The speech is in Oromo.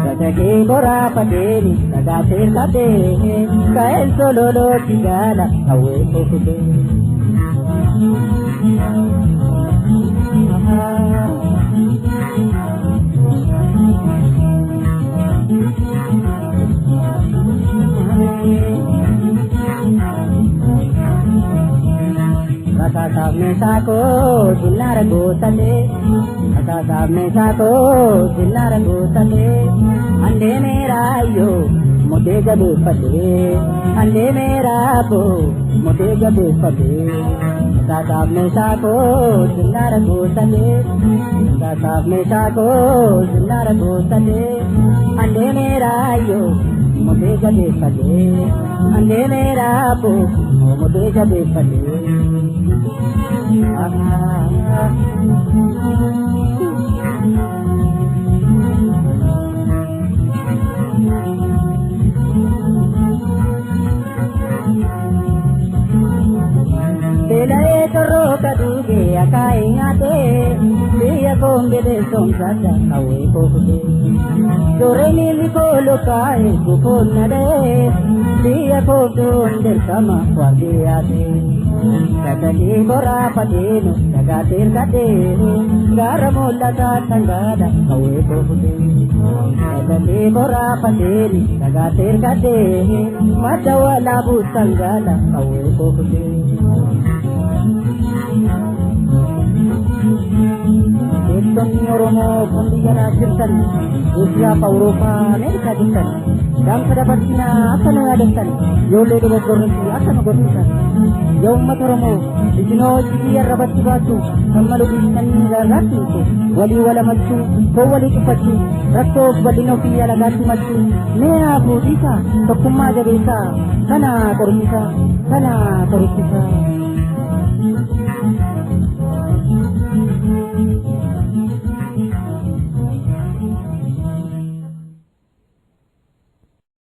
Satakee boraafateeni dhagaatee kadhee ka'een sololootti gaala hawwee kofutee. Rasasaaf meeshaa koo sinnaara gootatee, rasasaaf meeshaa koo sinnaara gootatee, handee meeraayyoo mudee jabeeffatee, handee meeraaboo mudee jabeeffatee. Rasasaaf meeshaa koo sinnaara gootatee, rasasaaf meeshaa koo sinnaara gootatee, handee meeraayyoo mudee jabeeffatee, handee meeraaboo mudee jabeeffatee. Beela'ee torrooka duugee akaayee nyaatee biyya koon bineensomsadha hawwee kookutee. Sooreen likoo lokaa'ee gufoon nadhee biyya kooftuun dirqama waardiyyaatee. Sagalee boraafateenu dhagaatee kadhee gaara mul'ataa sangaadha hawwee kookutee. Sagalee boraafateeni dhagaatee kadhee madda walaabuu sangaadha hawwee kookutee. Beektonni Oromoo kan biyya alaa jirtan, Eeshiyaa fi Awurooppaa, Ameerikaa jirtan, gaanfa dabarsinaa akka nu yaadattan, ijoollee dogoggorrisi akka nu gorsisan. Yaa uummata Oromoo, isinoo hojii arrabatti baatu, kan malu dhiistanii gargaartu, walii walamachuu, foon walii cuffachuu, rakkoo of bal'ina ofii alagaatti machuu, mee haa fuudhiisaa, tokkummaa jabeessaa, kana qorichisaa, kana qorichisaa.